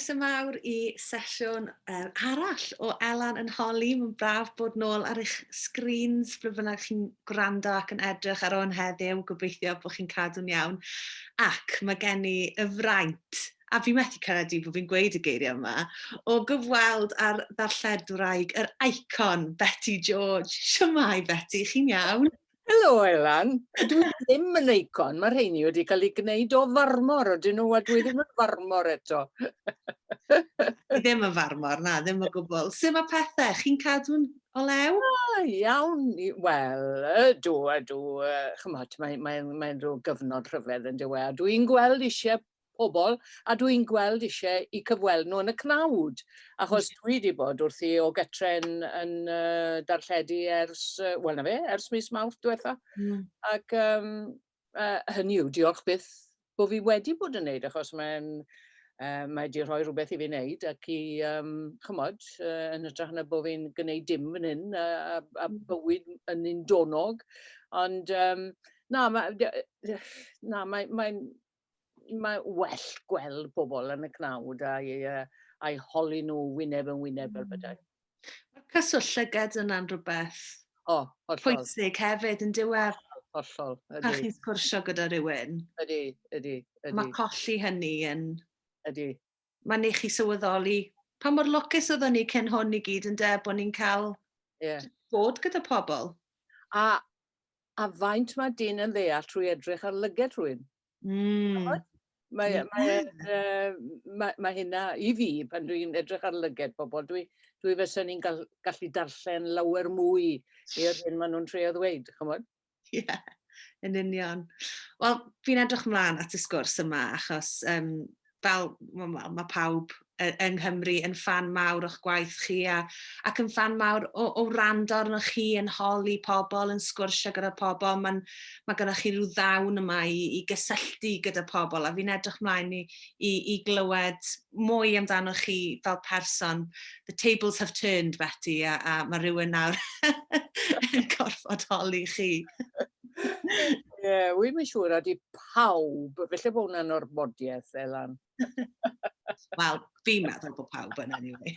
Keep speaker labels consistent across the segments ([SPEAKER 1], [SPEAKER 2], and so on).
[SPEAKER 1] Croeso mawr i sesiwn arall o Elan yn Holi. Mae'n braf bod nôl ar eich screens, ble bynnag chi'n gwrando ac yn edrych ar hwn heddiw. Gobeithio bod chi'n cadw'n iawn. Ac mae gen i y fraint, a fi methu credu bod fi'n gweud y geiriau yma, o gyfweld ar ddarlledwraig yr icon Beti George. Shwmae Beti, chi'n iawn?
[SPEAKER 2] Helo Elan, dwi ddim yn eicon, mae rheini wedi cael eu gwneud o farmor ydyn nhw a dwi ddim yn farmor eto.
[SPEAKER 1] Dwi ddim yn farmor, na, ddim o gwbl. Sut mae pethau? Chi'n cadw'n o lew?
[SPEAKER 2] Ah, iawn, wel, ydw, ydw, chymod, mae'n mae, mae rhyw gyfnod rhyfedd yn dywe, a dwi'n gweld eisiau pobl, a dwi'n gweld eisiau i cyfweld nhw yn y cnawd, achos dwi wedi bod wrthi o getre yn, yn uh, darlledu ers, uh, wel na fe, ers mis Mawrth diwetha. Ac um, hynny yw, diolch byth bod fi wedi bod yn neud, achos mae'n uh, mae wedi rhoi rhywbeth i fi wneud ac i, um, chymod, uh, yn hytrach na bod fi'n gwneud dim fan hyn a, a, a bywyd yn undonog. Ond um, na, mae, na, mae'n mae, mae well gweld pobl yn y cnawd a'i, uh, a'i holi nhw wyneb yn wyneb fel bydau.
[SPEAKER 1] Mae'r cyswllt llygad yna'n rhywbeth
[SPEAKER 2] o, hollol.
[SPEAKER 1] Pwysig hefyd yn diwedd.
[SPEAKER 2] Hollol,
[SPEAKER 1] ydy. Pan chi'n sgwrsio gyda rhywun.
[SPEAKER 2] Ydy, ydy, ydy.
[SPEAKER 1] Mae colli hynny yn...
[SPEAKER 2] Ydy.
[SPEAKER 1] Mae'n neud chi sylweddoli pa mor lwcus oeddwn ni cyn hwn i gyd yn de, bod ni'n cael yeah. bod gyda pobl.
[SPEAKER 2] A a faint mae dyn yn ddeall trwy edrych ar lyged rhywun. Mae, yeah. mae, uh, mae, mae hynna i fi, pan dwi'n edrych ar lyged pobl, dwi, dwi fysa ni'n gal, gallu darllen lawer mwy i'r hyn maen nhw'n trio ddweud, chymod?
[SPEAKER 1] Ie, yeah, yn union. Wel, fi'n edrych mlaen at y sgwrs yma, achos um, fel mae ma pawb yng Nghymru yn ffan mawr o'ch gwaith chi a, ac yn ffan mawr o, o wrando arnoch chi yn holi pobl, yn sgwrsio gyda pobl. Mae'n, mae gyda chi rhyw ddawn yma i, i gysylltu gyda pobl a fi'n edrych mlaen i, i, i glywed mwy amdano chi fel person. The tables have turned, Betty, a, a mae rhywun nawr yn gorfod holi chi.
[SPEAKER 2] Ie, yeah, wi'm yn siŵr ydy pawb, felly bod hwnna'n ormodiaeth, Elan.
[SPEAKER 1] Wel, fi'n meddwl bod pawb yn anyway.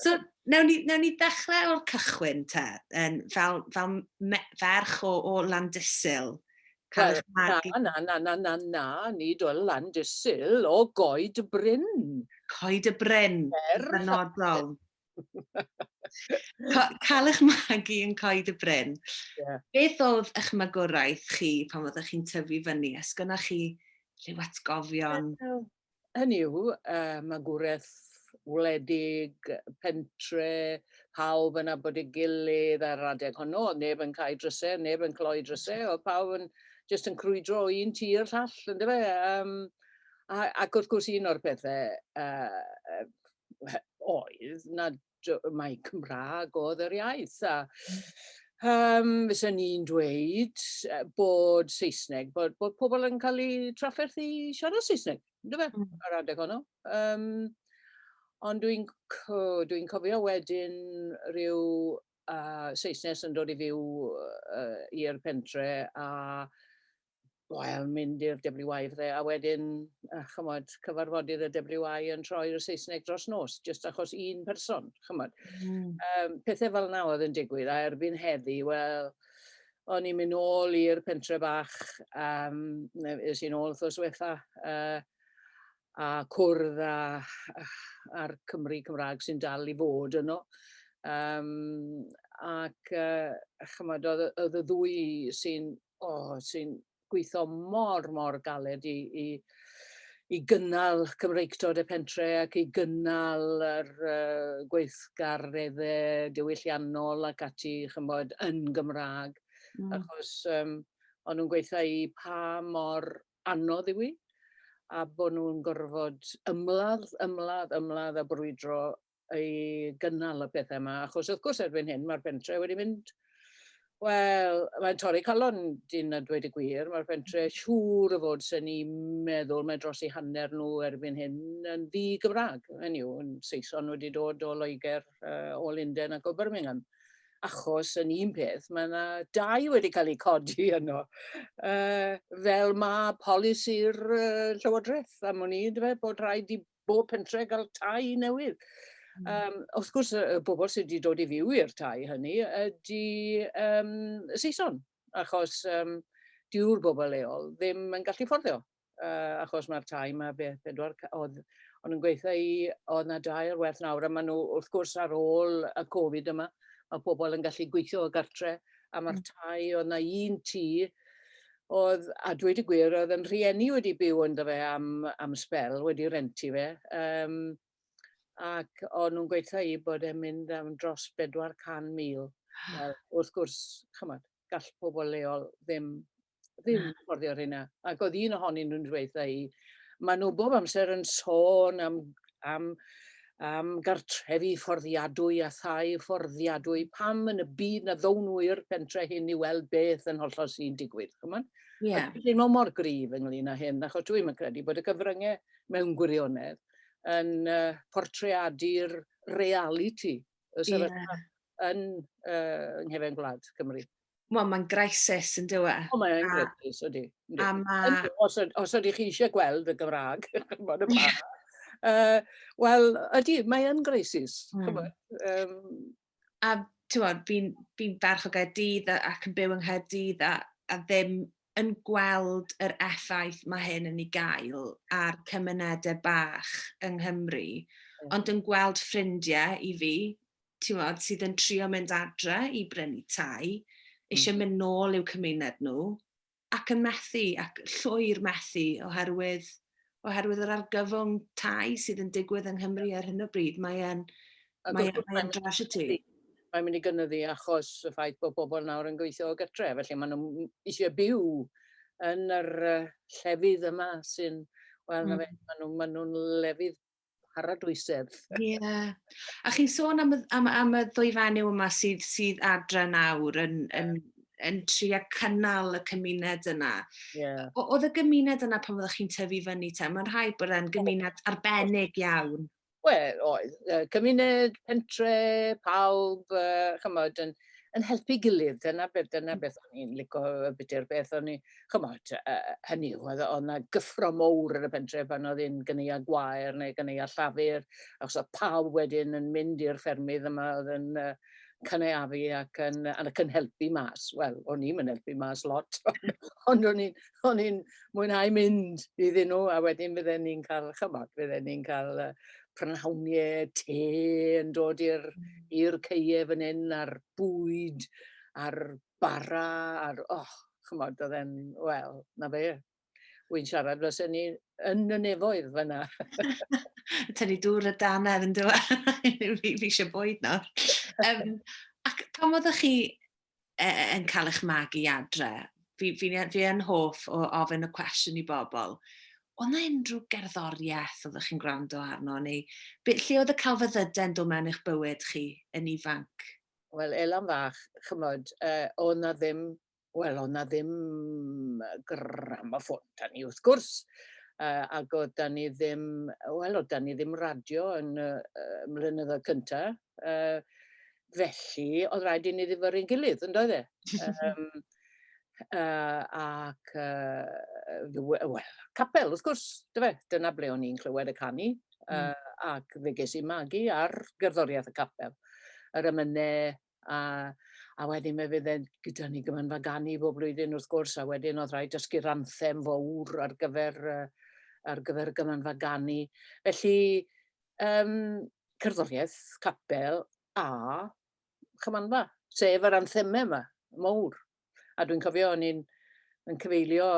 [SPEAKER 1] So, newn ni, newn ni ddechrau o'r cychwyn te, en, fel, fel me, ferch o, o Landysul.
[SPEAKER 2] Cael eich magu. Na, na, na, na, na, nid o Landysul, o Goed y Bryn.
[SPEAKER 1] Coed y Bryn, benodol. Cael eich magu yn Coed y Bryn. Yeah. Beth oedd eich magwraeth chi pan oeddech chi'n tyfu fyny? Ys gynna'ch chi rhyw atgofion?
[SPEAKER 2] Hynny yw, uh, magwraeth wledig, pentre, pawb yn abod ei gilydd ar adeg honno, oedd neb yn cael drysau, neb yn cloi drysau, oedd pawb yn just yn crwydro o un tŷ i'r llall, ynddo fe? Um, a, ac wrth gwrs un o'r pethau uh, oedd na mai Cymraeg oedd yr iaith. A um, fysen ni'n dweud bod Saesneg, bod, bod pobl yn cael eu trafferth i siarad Saesneg, ynddo fe, ar adeg honno. Um, ond dwi'n dwi cofio wedyn rhyw uh, Saesnes yn dod i fyw uh, i'r pentre a wel, mynd i'r WI fydde, a wedyn, uh, chymod, cyfarfodydd y WI yn troi i'r Saesneg dros nos, jyst achos un person, chymod. Um, pethau fel yna oedd yn digwydd, a erbyn heddi, wel, o'n i'n mynd nôl i'r pentre bach, um, es i'n ôl wrthos wetha, uh, a cwrdd â, â'r Cymry Cymraeg sy'n dal i fod yno. Um, ac, uh, chymod, oedd, oedd y ddwy sy'n oh, sy'n gweithio mor, mor galed i, i, i gynnal Cymreictod y pentre ac i gynnal yr uh, gweithgareddau diwylliannol ac ati, chymod, yn Gymraeg. Achos um, o'n nhw'n gweithio i pa mor anodd yw i, a bod nhw'n gorfod ymladd, ymladd, ymladd a brwydro i gynnal y pethau yma, achos wrth gwrs erbyn hyn mae'r pentre wedi mynd, wel, mae'n torri calon dyn a dweud y gwir, mae'r pentre siŵr o fod sy'n ni'n meddwl mae dros eu hanner nhw erbyn hyn yn ddi-Gymraeg, hynny yw, yn Saeson wedi dod o Loegr, uh, o Lundain ac o Birmingham. Achos yn un peth, mae yna dai wedi cael eu codi yno, uh, fel mae polisi'r uh, Llywodraeth am wn i, bod rhaid i bob pentre gael tai newydd. Wrth gwrs, y bobl sydd wedi dod i fyw i'r tai hynny ydy Saeson, achos dyw'r bobl leol ddim yn gallu fforddio, achos mae'r tai yma, beth, pedwar, oedd, o'n nhw'n gweithio i, oedd na dai ar werth nawr, a maen nhw, wrth gwrs, ar ôl y Covid yma, mae pobl yn gallu gweithio o gartre, a mae'r tai, oedd na un tŷ, oedd, a dweud y gwir, oedd yn rhieni wedi byw ynddo fe am sbel, wedi rentu fe, ac o'n nhw'n gweithio i bod e'n mynd am dros 400,000. Wel, wrth gwrs, chymod, gall pobl leol ddim fforddio'r hynna. Ac oedd un ohonyn nhw'n dweud i, maen nhw bob amser yn sôn am gartrefi fforddiadwy a thai fforddiadwy. Pam yn y byd na ddown nhw i'r pentre hyn i weld beth yn hollol sy'n digwydd? Chymod? A dwi'n teimlo mor gryf ynglyn â hyn, achos dwi'n yn credu bod y cyfryngau mewn gwirionedd yn portreadu'r realiti y sefyllfa yn yng nghefn gwlad Cymru.
[SPEAKER 1] Wel, mae'n crisis yn dyw e?
[SPEAKER 2] O, mae'n crisis, ydy. A ma... Os ydych chi eisiau gweld y Gymraeg, chymod, y wel, ydy, mae yn crisis.
[SPEAKER 1] A ti'n fi'n ferch o Gaerdydd ac yn byw yng Nghaerdydd a ddim yn gweld yr effaith mae hyn yn ei gael ar cymunedau bach yng Nghymru, ond yn gweld ffrindiau i fi, ti'n gwbod, sydd yn trio mynd adre i brynu tai, eisiau mynd nôl i'w cymuned nhw, ac yn methu, ac llwyr methu oherwydd yr argyfwng tai sydd yn digwydd yng Nghymru ar hyn o bryd. Mae drasiedi.
[SPEAKER 2] Mae'n mynd i gynyddu achos y ffaith bod bobl nawr yn gweithio o gytre, felly maen nhw eisiau byw yn yr llefydd yma sy'n, wel, maen nhw'n lefydd paradwysedd.
[SPEAKER 1] Ie. Yeah. A chi'n sôn am y ddwy fenyw yma sydd adre nawr yn trio cynnal y cymuned yna. Oedd y gymuned yna pan fyddwch chi'n tyfu fyny te? Mae'n rhaid bod e'n gymuned arbennig iawn.
[SPEAKER 2] Wel, oedd. Cymuned, pentre, pawb, chymod, yn helpu gilydd. Dyna beth o'n i'n licio y bit beth o'n i, chymod, hynny yw, oedd yna gyffro mowr yn y pentre pan oedd hi'n gynnau gwair neu gynnau llafur, achos oedd pawb wedyn yn mynd i'r ffermydd yma oedd yn cynaeafu ac yn helpu mas. Wel, o'n i'n mynd helpu mas lot, ond o'n i'n mwynhau mynd iddyn nhw, a wedyn fydden ni'n cael, chymod, fydden ni'n cael prynhawniau te yn dod i'r ceie fan hyn, a'r bwyd, a'r bara, a'r, oh, chymod, oedd e'n, wel, na fe. Wy'n siarad fel ni yn y nefoedd fyna.
[SPEAKER 1] Tynnu dŵr y dannedd yn dweud. Fi eisiau bwyd nawr. Ac pan oeddech chi yn cael eich magu adre, fi yn hoff o ofyn y cwestiwn i bobl, oedd na unrhyw gerddoriaeth oeddech chi'n gwrando arno, neu lle oedd y celfyddydau'n dod mewn i'ch bywyd chi yn ifanc?
[SPEAKER 2] Wel, Elan fach, chymod, oedd na ddim, wel, oedd na ddim gramoffon da ni, wrth gwrs. Ac oedd da ni ddim, wel, oedd da ni ddim radio yn mlynyddoedd cyntaf. Felly, oedd rhaid i ni ddifyrru'n gilydd, yn doedd e? Ac, wel, capel, wrth gwrs, dy fe, dyna ble o'n i'n clywed y canu. Ac fe ges i magu ar gerddoriaeth y capel. Yr emynau, a wedyn fe fydde gyda ni gymanfa ganu bob blwyddyn wrth gwrs, a wedyn oedd rhaid dysgu'r anthem fawr ar gyfer y gymanfa ganu. Felly, cerddoriaeth, capel a chymanfa, sef yr anthemau yma, mowr. A dwi'n cofio o'n i'n yn cyfeilio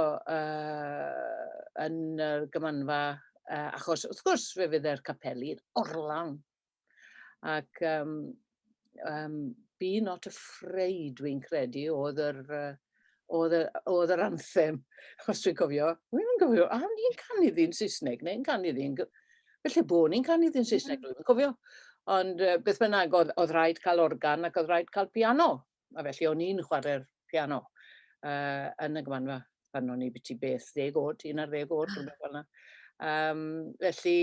[SPEAKER 2] yn y gymanfa, achos wrth gwrs fe fydde'r capeli'n orlawn. Ac "Be Not Afraid" dwi'n credu oedd yr anthem, os dwi'n cofio. Dwi'n cofio, a ni'n canu ddi'n Saesneg, neu'n canu ddi'n... Felly bod ni'n canu ddi'n Saesneg, dwi'n cofio. Ond beth bynnag, oedd rhaid cael organ ac oedd rhaid cael piano. A felly o'n i'n chwarae'r piano yn y gymanfa pan o'n i biti beth, 10 oed, 11 oed, rhywbeth fel yna. Felly,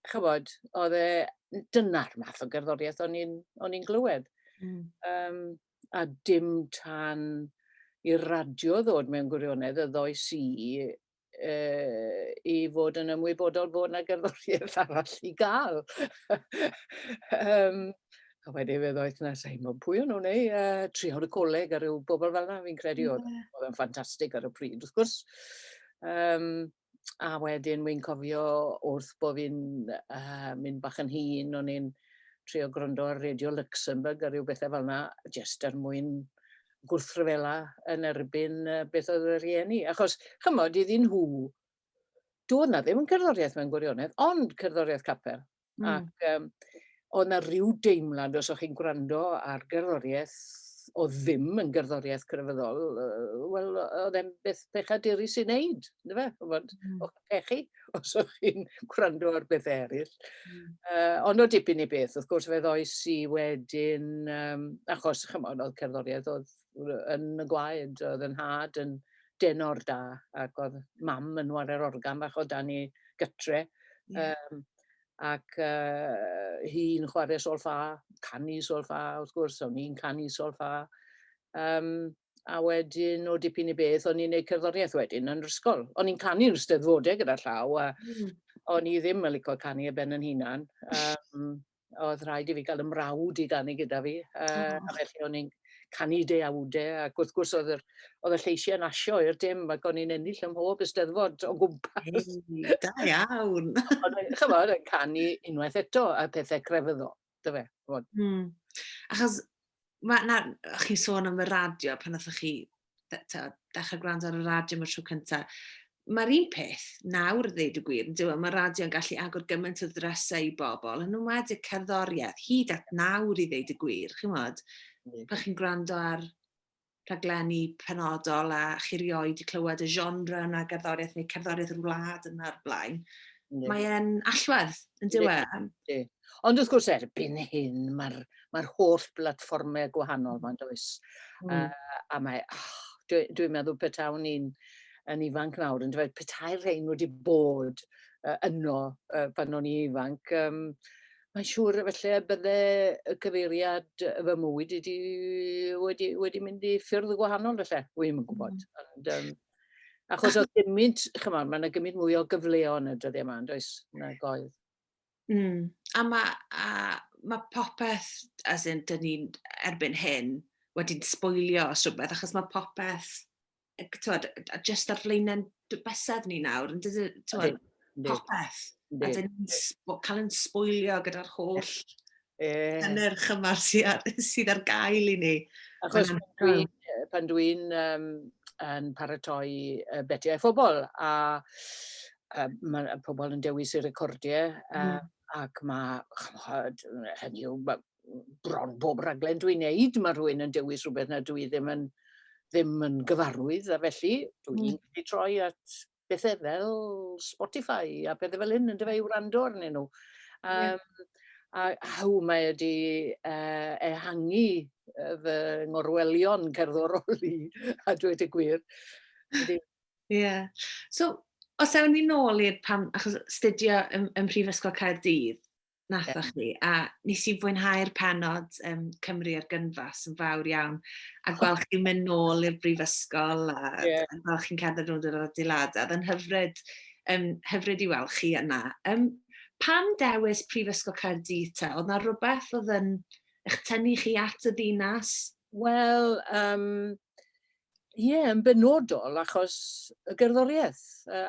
[SPEAKER 2] chybod, oedd e, dyna'r math o gerddoriaeth o'n i'n glywed. A dim tan i'r radio ddod mewn gwirionedd y ddoes i i fod yn ymwybodol bod 'na gerddoriaeth arall i gael. um, a wedyn fe ddoeth 'na, sa'n gwybod pwy o'n nhw neu, triawd y coleg a rhyw bobl fel 'na, fi'n credu oedd. Oedd yn ffantastig ar y pryd, wrth gwrs. A wedyn wi'n cofio wrth bod fi'n mynd bach yn hŷn, o'n i'n trio gwrando ar Radio Luxembourg a rhyw bethau fel 'na, jyst er mwyn gwrthryfela yn erbyn beth oedd y rhieni. Achos, chymod, iddyn nhw, doedd na ddim yn cerddoriaeth mewn gwirionedd, ond cerddoriaeth capel. Ac oedd na rhyw deimlad os o'ch chi'n gwrando ar gerddoriaeth oedd ddim yn gerddoriaeth crefyddol, wel, oedd e'n beth pechadurus i wneud, ynddo fe? Ch'mod, o'ch pechu os o'ch chi'n gwrando ar bethau eraill. Ond o dipyn i beth, wrth gwrs, fe ddoes i wedyn, achos, ch'mod, oedd cerddoriaeth oedd yn y gwaed, oedd yn nhad yn denor da, ac oedd mam yn ware'r organ bach o dan i gytre. Ac hi'n chwarae sol-ffa, canu sol-ffa, wrth gwrs, o'n i'n canu sol-ffa. A wedyn o dipyn i beth, o'n i'n neud cerddoriaeth wedyn yn yr ysgol. O'n i'n canu'n Steddfodau gyda llaw, a o'n i ddim yn licio canu ar ben yn hunan. Oedd rhaid i fi gael ymrawd i ganu gyda fi, a felly o'n i'n canu deuawdau, ac wrth gwrs oedd yr, oedd y lleisiau yn asio i'r dim, ac o'n i'n ennill ym mhob eisteddfod o gwmpas.
[SPEAKER 1] Ei, da iawn!
[SPEAKER 2] Ond, chymod, yn canu unwaith eto, a pethau crefyddol, dy fe.
[SPEAKER 1] Achos, mae na, chi'n sôn am y radio pan nathoch chi dechrau gwrando ar y radio am y tro cyntaf. Mae'r un peth nawr, ddeud y gwir, yn dyw e? Mae radio yn gallu agor gymaint o ddrysau i bobl, yn enwedig cerddoriaeth, hyd at nawr i ddeud y gwir, chi'n Pan chi'n gwrando ar rhaglenni penodol a chi rioed wedi clywed y genre yna gerddoriaeth neu cerddoriaeth yr wlad yna o'r blaen, mae e'n allwedd, yn dyw e?
[SPEAKER 2] Ond wrth gwrs erbyn hyn mae'r mae holl blatfformau gwahanol ma'n does. A mae, oh, dwi'n dwi meddwl petawn i'n yn ifanc nawr, yn dweud petai'r rhain wedi bod yno pan o'n i'n ifanc, mae'n siŵr felly y bydde y cyfeiriad fy mywyd wedi, wedi, wedi mynd i ffyrdd gwahanol felly. Wi'm yn gwybod. Ond, achos oedd gymaint, chymod, mae yna gymaint mwy o gyfleon y dyddiau yma, yn does, nag oedd.
[SPEAKER 1] A mae a ma popeth, as in, dyn ni'n erbyn hyn, wedi'n sbwylio os rhywbeth, achos mae popeth, t'wod, just ar flaenau'n bysedd ni nawr, yn dydy, t'wod, popeth. A dyn ni'n cael yn sbwylio gyda'r holl cynnyrch yma sydd ar, sydd ar gael i ni.
[SPEAKER 2] Achos pan dwi'n yn paratoi Beti a'i Phobl, a mae pobl yn dewis eu recordiau, ac mae, ch'mod, hynny yw, ma' bron bob rhaglen dwi'n neud, mae rhywun yn dewis rhywbeth na dwi ddim yn, ddim yn gyfarwydd, a felly dwi'n gallu troi at bethau fel Spotify a pethau fel hyn, yndyfe, i wrando arnyn nhw. A haw, mae wedi ehangu fy ngorwelion cerddorol i, a dweud y gwir.
[SPEAKER 1] Ie. Yeah. So, os ewn ni nôl i'r pam, achos studio ym Mhrifysgol Caerdydd, nathoch chi, a nes i fwynhau'r pennod Cymru ar Gynfas yn fawr iawn, a gweld chi'n mynd nôl i'r brifysgol, a gweld chi'n cerdded rownd yr adeiladau, oedd yn hyfryd, hyfryd i weld chi yna. Pam dewis Prifysgol Caerdydd te? Oedd na rhywbeth oedd yn eich tynnu chi at y ddinas?
[SPEAKER 2] Wel, ie, yeah, yn benodol achos y gerddoriaeth,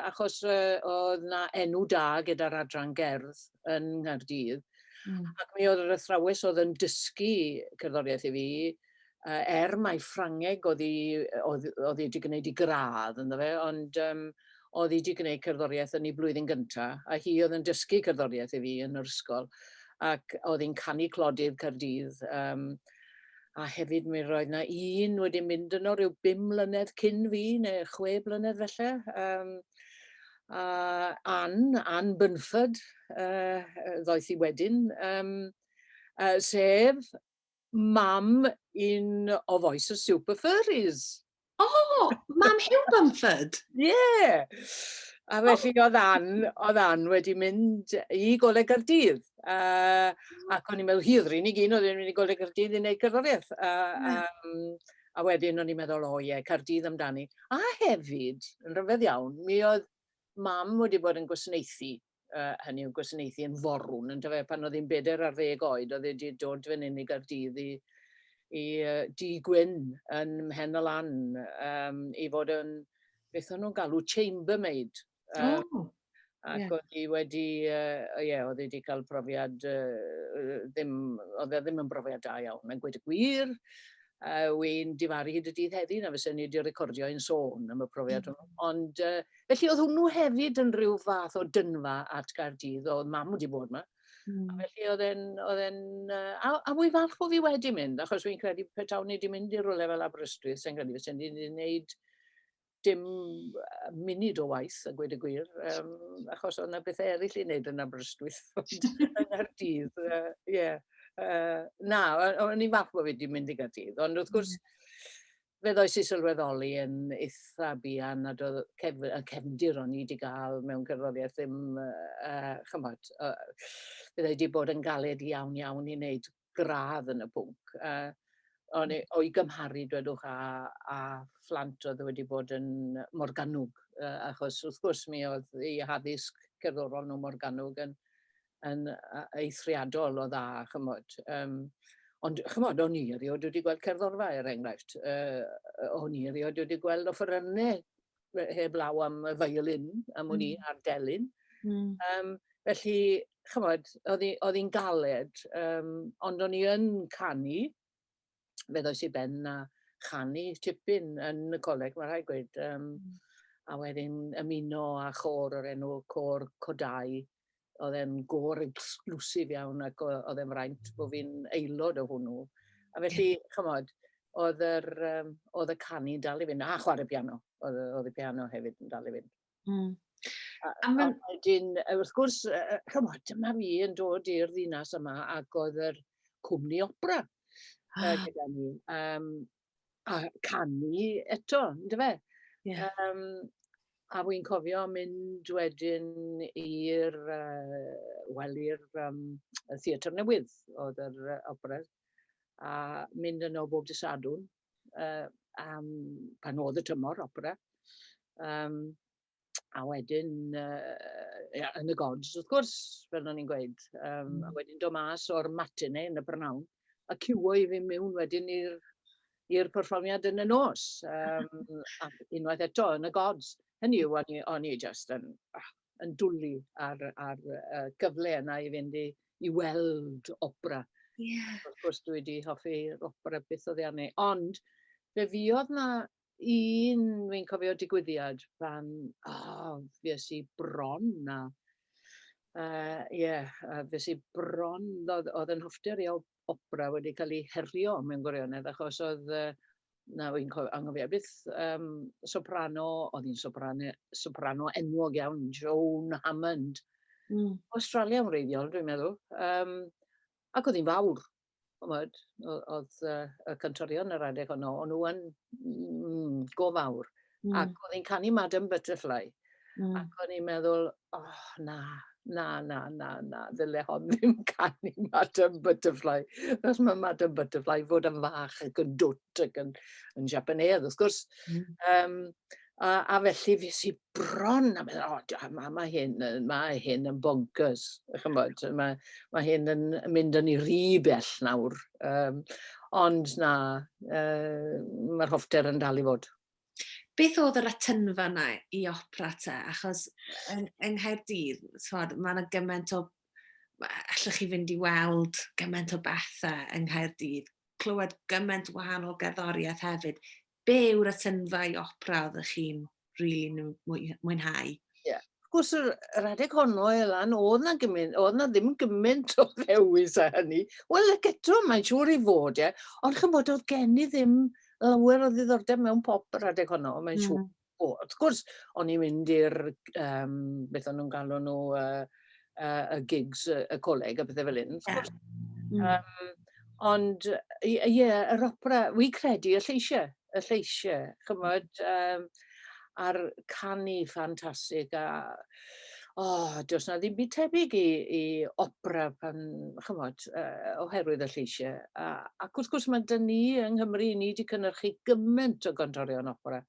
[SPEAKER 2] achos oedd na enw da gyda'r adran gerdd yn Nghaerdydd. Ac mi oedd yr athrawes oedd yn dysgu cerddoriaeth i fi, er mai Ffrangeg oedd hi, oedd, oedd hi wedi gwneud i gradd ynddo fe, ond oedd hi wedi gwneud cerddoriaeth yn ei blwyddyn gyntaf, a hi oedd yn dysgu cerddoriaeth i fi yn yr ysgol, ac oedd hi'n canu clodydd Caerdydd. A hefyd mi roedd 'na un wedi mynd yno rhyw 5 mlynedd cyn fi, neu 6 blynedd felly. A Ann, Ann Bunford, ddoeth hi wedyn, sef mam un o fois y Super Furries.
[SPEAKER 1] O, oh, mam Hugh Bunford?
[SPEAKER 2] Ie! Yeah. A felly oedd Ann, oedd Ann wedi mynd i Goleg Gaerdydd. Ac o'n i'n meddwl, hi oedd yr unig un oedd yn mynd i Goleg Gaerdydd i wneud cerddoriaeth. A wedyn o'n i'n meddwl, o ie, Caerdydd amdani. A hefyd, yn rhyfedd iawn, mi oedd Mam wedi bod yn gwasanaethu, hynny yw gwasanaethu yn forwn, yn dyfe, pan oedd hi'n 14 oed, oedd hi wedi dod fan hyn i Gaerdydd i Dŷ Gwyn yn Mhen y Lan, i fod yn, beth o'n nhw'n galw, chambermaid. Ac oedd hi wedi, ie, oedd hi wedi cael profiad, ddim, oedd e ddim yn brofiad da iawn, mae'n gweud y gwir. Wy'n difaru hyd y dydd heddi na fysen ni wedi recordio un sôn am y profiad hwnnw. Ond, felly oedd hwnnw hefyd yn rhyw fath o dynfa at Gaerdydd, oedd mam wedi bod yma. A felly oedd e'n, a wy'n falch bod fi wedi mynd, achos fi'n credu petawn ni wedi mynd i rywle fel Aberystwyth, sa'n credu fysen ni wedi gwneud dim munud o waith, a gweud y gwir, achos oedd yna bethau eraill i wneud yn Aberystwyth, ond yng Nghaerdydd, ie. Na, o'n i'n falch bod fi wedi mynd i Gaerdydd, ond wrth gwrs, fe ddoes i sylweddoli yn eitha buan nad oedd y cefndir o'n i wedi gael mewn cerddoriaeth ddim, chymod, byddai wedi bod yn galed iawn iawn i wneud gradd yn y pwnc. O'n i, o'i gymharu, dwedwch, â phlant oedd wedi bod yn Morgannwg, achos wrth gwrs mi oedd eu haddysg cerddorol nhw Morgannwg yn eithriadol o dda, chymod. Ond, chymod, o'n i erioed wedi gweld cerddorfa, er enghraifft. O'n i erioed wedi gweld offerynnau heb law am y violin, am wn i, a'r delyn. Felly, chymod, oedd hi'n galed, ond o'n i yn canu, fe ddoes i ben a chanu tipyn yn y coleg, mae rhaid gweud. A wedyn ymuno â chôr o'r enw Côr Codau. Oedd e'n gôr exclusive iawn ac oedd e'n fraint bod fi'n aelod o hwnnw. A felly, chymod, oedd y canu'n dal i fynd, a chwarae piano. Oedd y piano hefyd yn dal i fynd. A wedyn, wrth gwrs, chymod, dyma fi yn dod i'r ddinas yma ac oedd yr cwmni opera gyda ni. A canu eto, yndyfe? A wy'n cofio mynd wedyn i'r, wel, i'r y theatr newydd, oedd yr opera, a mynd yno bob dydd Sadwrn, pan oedd y tymor opera. A wedyn, ia, yn y Gods, wrth gwrs, fel o'n i'n gweud. A wedyn dod mas o'r matinee yn y prynhawn, a ciwo i fi mewn wedyn i'r perfformiad yn y nos. Ac unwaith eto yn y Gods. Hynny yw, o'n i just yn dwlu ar gyfle yna i fynd i weld opera. Wrth gwrs, dwi wedi hoffi'r opera byth oddi arni. Ond fe fuodd na un, fi'n cofio digwyddiad pan, oh, fues i bron na, yeah, fues i bron, oedd yn hoffter i o opera wedi cael ei herio mewn gwirionedd, achos oedd, na, fi'n anghofio byth, soprano, oedd hi'n soprano enwog iawn, Joan Hammond, Australia yn wreiddiol, dwi'n meddwl, ac oedd hi'n fawr. Ch'mod, oedd y cantorion yr adeg honno, o'n nhw yn go fawr. Ac oedd hi'n canu Madame Butterfly. Ac o'n i'n meddwl, oh, na, na, na, na, na, ddyle hon ddim canu Madame Butterfly. Achos mae Madame Butterfly fod yn fach ac yn dwt ac yn Japanese, wrth gwrs. A felly fues i bron a meddwl, o, mae hyn yn bonkers, chymod, mae hyn yn mynd yn ei rhy bell nawr. Ond na, mae'r hoffter yn dal i fod.
[SPEAKER 1] Beth oedd yr atynfa yna i opera te? Achos yng Nghaerdydd, t'mod, mae yna gymaint o... Allwch chi fynd i weld gymaint o bethau yng Nghaerdydd, clywed gymaint o wahanol gerddoriaeth hefyd. Be yw'r atynfa i opera oeddech chi'n rili mwynhau?
[SPEAKER 2] Ie. Yeah. Wrth gwrs, yr adeg honno, Elan, oedd na ddim gymaint o ddewis a hynny. Wel, ac eto, mae'n siŵr i fod, ie. Ond chymod, oedd gen i ddim lawer o ddiddordeb mewn pop yr adeg honno, mae'n siŵr. O, wrth gwrs, o'n i'n mynd i'r, beth o'n nhw'n galw nhw, y gigs, y coleg a bethau fel hyn, wrth gwrs. Ond, ie, yr opera, wi credu y lleisiau, chymod, a'r canu ffantastig, a, oh, does na ddim byd tebyg i opera pan, chymod, oherwydd y lleisiau. Ac wrth gwrs mae dyn ni yng Nghymru, ni wedi cynhyrchu gymaint o gantorion opera,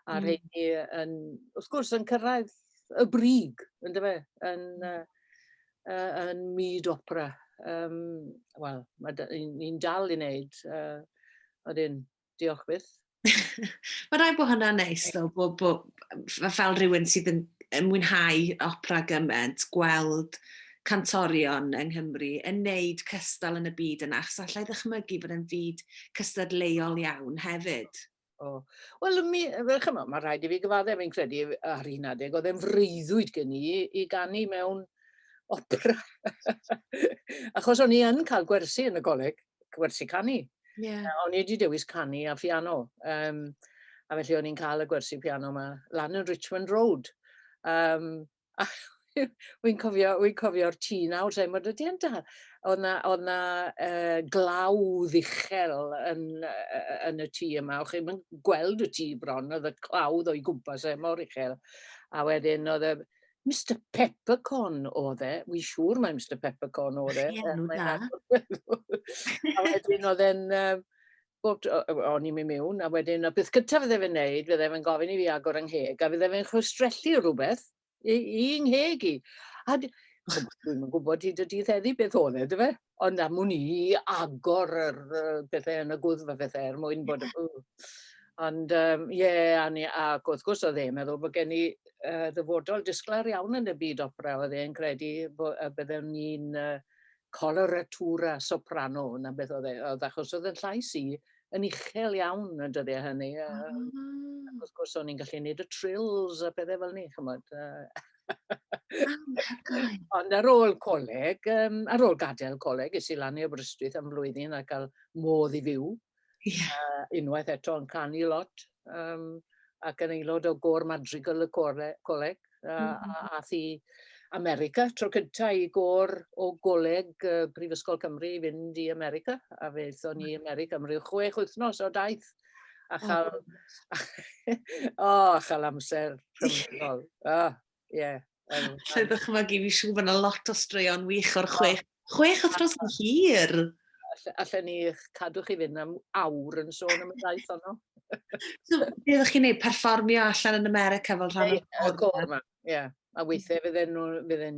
[SPEAKER 2] a rheini yn, wrth gwrs, yn cyrraedd y brig, ynddo fe, yn, yn myd opera. Wel, ni'n dal i wneud, wedyn, diolch byth.
[SPEAKER 1] Mae rhaid bod hynna'n neis, ddo, bod fel rhywun sydd yn mwynhau opera gymaint, gweld cantorion yng Nghymru yn neud cystal yn y byd yna, achos allai ddychmygu bod yn fyd cystadleuol iawn hefyd.
[SPEAKER 2] O. Wel, mi, fel chymod, mae rhaid i fi gyfaddef, fi'n credu ar un adeg, oedd e'n freuddwyd gen i i ganu mewn opera. Achos o'n i yn cael gwersi yn y coleg, gwersi canu. O'n i wedi dewis canu a phiano. A felly o'n i'n cael y gwersi piano yma lan yn Richmond Road. A wy'n cofio, wy cofio'r tŷ nawr, sa'n bod ydy e'n dal. Oedd na glawdd uchel yn y tŷ yma. O'ch chi'n gweld y tŷ bron, oedd y clawdd o'i gwmpas e mor uchel. A wedyn oedd y Mr Peppercorn oedd e, wy'n siŵr mai Mr Peppercorn oedd e.
[SPEAKER 1] Enw da.
[SPEAKER 2] A wedyn oedd e'n, bob o'n i'n mynd mewn, a wedyn, a beth cyntaf fydde fe'n neud, fydde fe'n gofyn i fi agor yng ngheg, a fydde fe'n chwistrellu rhywbeth i ngheg i. A dwi'm yn gwybod hyd y dydd heddi beth oedd e, dyfe? Ond am wn i agor yr bethau yn y gwddf a bethau er mwyn bod... Ond ie, yeah, ac wrth gwrs oedd e'n meddwl bod gen i ddyfodol disglair iawn yn y byd opera, oedd e'n credu bydden ni'n coloratura soprano, na beth oedd e, oedd achos oedd yn llais i yn uchel iawn y dyddiau hynny. Ac wrth gwrs o'n i'n gallu gwneud y trills a pethau fel ni, chymod. Ond ar ôl coleg, ar ôl gadael coleg, es i lan i Aberystwyth am flwyddyn a cael modd i fyw. Unwaith eto yn canu lot, ac yn aelod o gôr Madrigal y coleg, a ath i America tro cynta i gôr o goleg Prifysgol Cymru i fynd i America, a fe aethon ni i America am ryw 6 wythnos o daith, a chael, a chael amser rhyfeddol. Oh, ie.
[SPEAKER 1] Allai ddychmygu, fi'n siŵr bod yna lot o straeon wych o'r 6 wythnos yn hir.
[SPEAKER 2] Allen ni cadw chi fynd am awr yn sôn am y daith honno.
[SPEAKER 1] So, be oeddech chi'n neud? Perfformio allan yn America fel rhan o'r
[SPEAKER 2] côr côr yma, ie. A weithiau fydden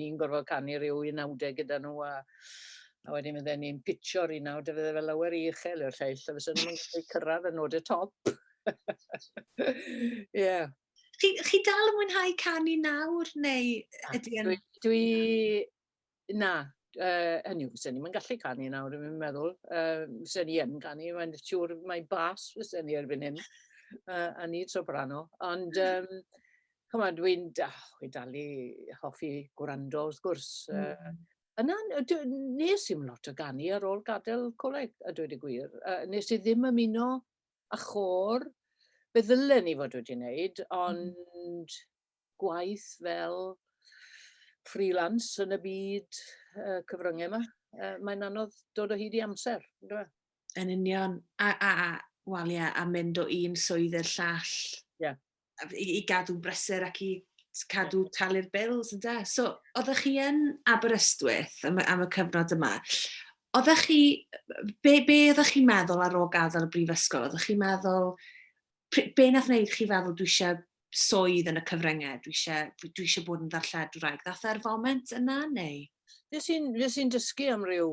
[SPEAKER 2] ni'n gorfod canu rhyw unawdau gyda nhw, a wedyn fydden ni'n pitio'r unawd a fydde fel lawer i uchel i'r lleill, a fysen nhw'n gallu cyrraedd y nodau top. Ie.
[SPEAKER 1] Chi dal yn mwynhau canu nawr, neu ydy yn...
[SPEAKER 2] Na, hynny yw, fysen ni'm yn gallu canu nawr, dwi'n meddwl. Fysen ni yn canu, mae'n siŵr mai bas fysen ni erbyn hyn, a nid soprano. Ond, chymod, dwi'n dwi dal i hoffi gwrando, wrth gwrs. Yna, nes i'm lot o ganu ar ôl gadael coleg, a dweud y gwir. Nes i ddim ymuno â chôr, be ddylen ni fod wedi wneud, ond gwaith fel freelance yn y byd cyfryngau yma, mae'n anodd dod o hyd i amser, yndyw e?
[SPEAKER 1] Yn union. A wel ie, a mynd o un swydd i'r llall. I gadw'n brysur ac i cadw talu'r bills, ynde? So, oeddech chi yn Aberystwyth am y cyfnod yma. Oeddech chi, be oeddech chi'n meddwl ar ôl gadael y brifysgol? Oeddech chi'n meddwl, be nath wneud chi feddwl dwi eisiau swydd yn y cyfryngau, dwi eisiau bod yn ddarlledwraig? Ddath e'r foment yna, neu?
[SPEAKER 2] Fues i'n dysgu am ryw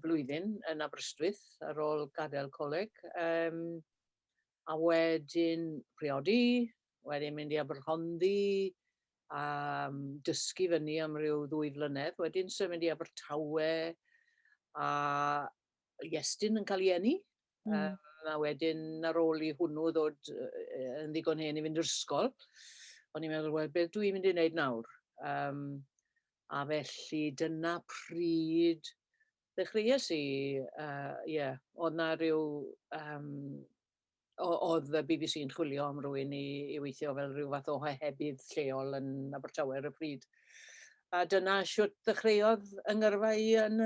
[SPEAKER 2] blwyddyn yn Aberystwyth ar ôl gadael coleg. A wedyn priodi, wedyn mynd i Aberhonddu, a dysgu fyny am ryw 2 flynedd, wedyn symud i Abertawe, a Iestyn yn cael ei eni. A wedyn ar ôl i hwnnw ddod yn ddigon hen i fynd i'r ysgol, o'n i'n meddwl, wel, beth dwi'n mynd i wneud nawr? A felly dyna pryd ddechreuais i, ie, oedd na ryw, oedd y BBC yn chwilio am rywun i weithio fel rhyw fath o ohebydd lleol yn Abertawe ar y pryd. A dyna shwt ddechreuodd yng ngyrfa i yn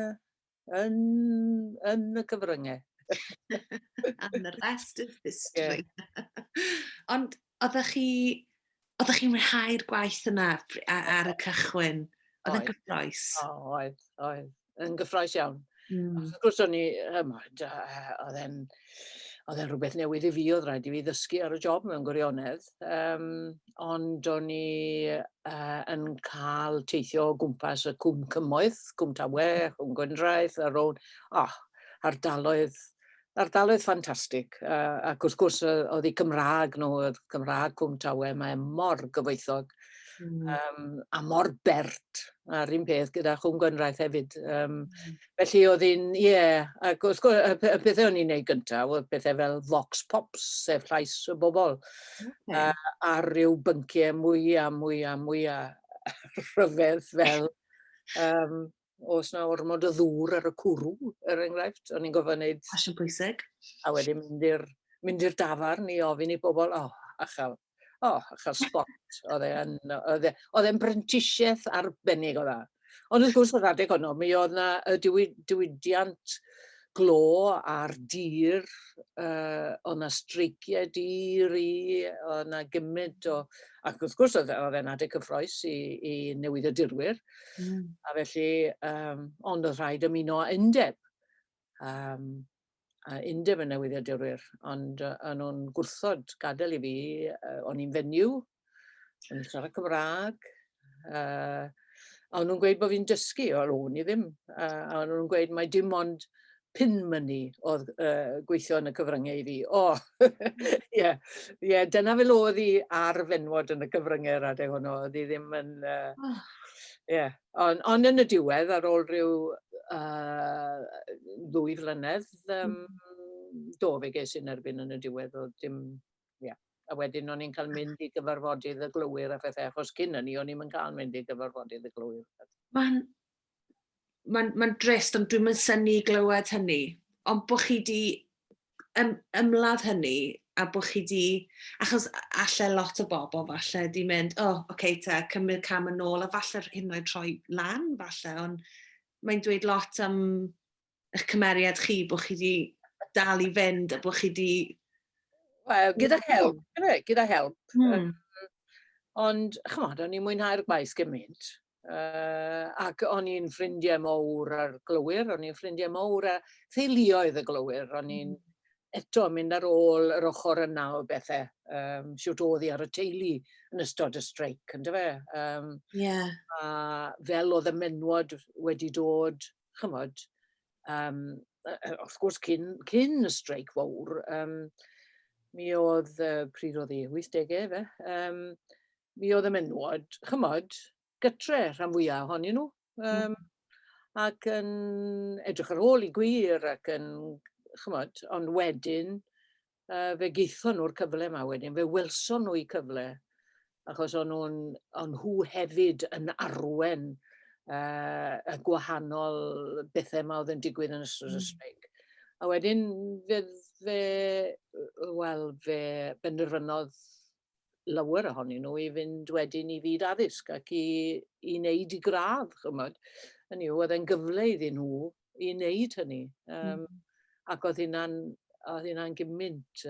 [SPEAKER 2] y cyfryngau.
[SPEAKER 1] And the rest is history. Ond oeddech chi'n mwynhau'r gwaith yna ar y cychwyn? Oedd e'n gyffrous?
[SPEAKER 2] O, oedd, oedd. Yn gyffrous iawn. Wrth gwrs o'n i, oedd e'n, Oedd e'n rhywbeth newydd i fi, oedd rhaid i fi ddysgu ar y job mewn gwirionedd. Ond o'n i yn cael teithio o gwmpas y Cwm Cymoedd, Cwm Tawe, Cwm Gwendraeth, a rownd, oh, ardaloedd, ardaloedd ffantastig. Ac wrth gwrs, oedd eu Cymraeg nhw, oedd Cymraeg Cwm Tawe, mae mor gyfoethog a mor bert, a'r un peth gyda Chwm Gwendraeth hefyd. Felly oedd hi'n, ie, yeah, ac wrth gwrs, y pethau o'n i'n neud gyntaf oedd pethau fel Vox Pops, sef llais y bobl, a rhyw bynciau mwy a mwy a mwy a rhyfedd fel oes na ormod o ddŵr ar y cwrw, er enghraifft, o'n i'n gofio wneud...
[SPEAKER 1] Cwestiwn pwysig.
[SPEAKER 2] A wedyn mynd i'r dafarn i ofyn i bobl, oh, achal, oh, achal spot. Oedd e'n brentisiaeth arbennig o dda. Ond wrth gwrs, yr adeg honno, mi oedd na y diwydiant glo a'r dir, oedd na streiciau di-ri, oedd na gymaint o... Ac wrth gwrs, oedd e'n adeg cyffroes i newyddiadurwyr. A felly, ond oedd rhaid ymuno â undeb. A undeb y newyddiadurwyr, ond o'n nhw'n gwrthod gadael i fi, o'n i'n fenyw, o'n i'n siarad Cymraeg, a o'n nhw'n gweud bod fi'n dysgu, wel o'n i ddim, a o'n nhw'n gweud mai dim ond pin money oedd gweithio yn y cyfryngau i fi. O, ie, ie, dyna fel oedd hi ar fenwod yn y cyfryngau yr adeg honno, oedd hi ddim yn... Ie, ond yn y diwedd, ar ôl rhyw 2 flynedd, do, fe ges i'n erbyn yn y diwedd, oedd dim, ie. A wedyn o'n i'n cael mynd i gyfarfodydd y glowyr a phethau, achos cyn hynny o'n i'm yn cael mynd i gyfarfodydd y glowyr.
[SPEAKER 1] Mae'n drist, ond dwi'm yn synnu i glywed hynny. Ond bod chi di ymladd hynny, a bod chi di... Achos alle lot o bobl falle di mynd, oh, oce, okay, te, cymryd cam yn ôl, a falle hyn oed troi lan, falle, ond mae'n dweud lot am eich cymeriad chi, bod chi di dal i fynd, a bod chi di...
[SPEAKER 2] Wel, gyda help, gyda help. Ond, ch'mod, o'n i'n mwynhau'r gwaith gymaint. Ac o'n i'n ffrindiau mawr â'r glowyr, o'n i'n ffrindiau mawr â theuluoedd y glowyr, o'n i'n eto mynd ar ôl yr ochr yna o bethau, shwt oedd hi ar y teulu yn ystod y streic, yndyfe? A fel oedd y menwod wedi dod, ch'mod, wrth gwrs cyn y streic fawr, mi oedd, pryd oedd hi, 80au fe, mi oedd y menwod, ch'mod, gytre rhan fwyaf ohonyn nhw, ac yn edrych ar ôl i gwir ac yn, ch'mod, ond wedyn fe geithon nhw'r cyfle yma wedyn, fe welson nhw eu cyfle, achos o'n nhw hefyd yn arwen y gwahanol bethau yma oedd yn digwydd yn ystod y streic. A wedyn fe benderfynodd lawer ohonyn nhw i fynd wedyn i fyd addysg ac i wneud i gradd, ch'mod. Hynny yw, oedd e'n gyfle iddyn nhw i wneud hynny. Ac oedd hynna'n gymaint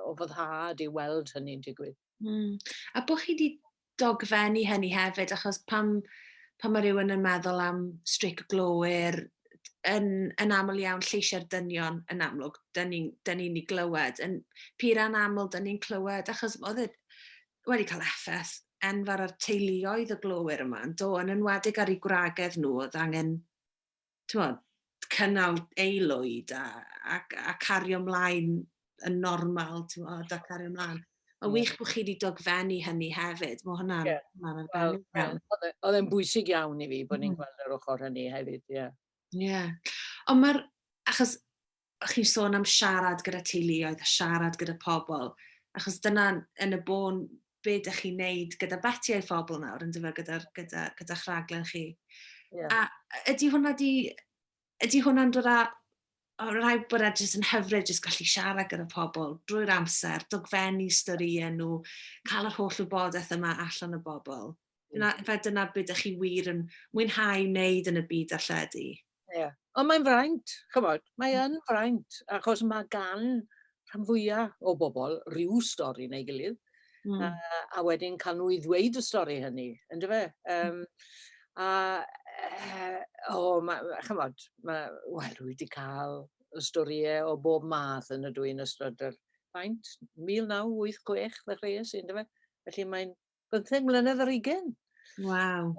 [SPEAKER 2] o foddhad i weld hynny'n digwydd.
[SPEAKER 1] A bod chi wedi dogfennu hynny hefyd, achos pan mae rhywun yn meddwl am streic y glowyr, yn aml iawn lleisiau'r dynion yn amlwg, dyn ni'n ei glywed. Yn pur anaml, dyn ni'n clywed, achos oedd e wedi cael effaith enfawr ar teuluoedd y glowyr yma, yn do, yn enwedig ar eu gwragedd nhw, oedd angen, t'mod, cynnal aelwyd a cario ymlaen yn normal, t'mod, a cario ymlaen. Mae'n wych bod chi wedi dogfennu hynny hefyd. Mae hwnna'n arbennig iawn.
[SPEAKER 2] Oedd e'n bwysig iawn i fi bod ni'n gweld yr ochr hynny hefyd, ie.
[SPEAKER 1] Ie. Ond mae'r... Achos chi'n sôn am siarad gyda teuluoedd a siarad gyda pobl, achos dyna yn y bôn be ydych chi'n neud gyda Beti a'i phobl nawr, yn dyfa, gyda'ch rhaglen chi. A ydy ydy hwnna'n dod â... O, rhaid bod e jyst yn hyfryd jyst gallu siarad gyda pobl drwy'r amser, dogfennu storïau nhw, cael yr holl wybodaeth yma allan o bobl. Dyna beth ydych chi wir yn mwynhau wneud yn y byd darlledu.
[SPEAKER 2] Ie, ond mae'n fraint, ch'mod, mae yn fraint, achos mae gan rhan fwyaf o bobl ryw stori neu gilydd, a wedyn cael nhw i ddweud y stori hynny, yndyfe? Ch'mod, wel, dwi wedi cael storïau o bob math yn y dwi'n ystod yr faint, 1986 ddechreuais i, yndyfe? Felly mae'n 15 mlynedd ar hugain.
[SPEAKER 1] Waw.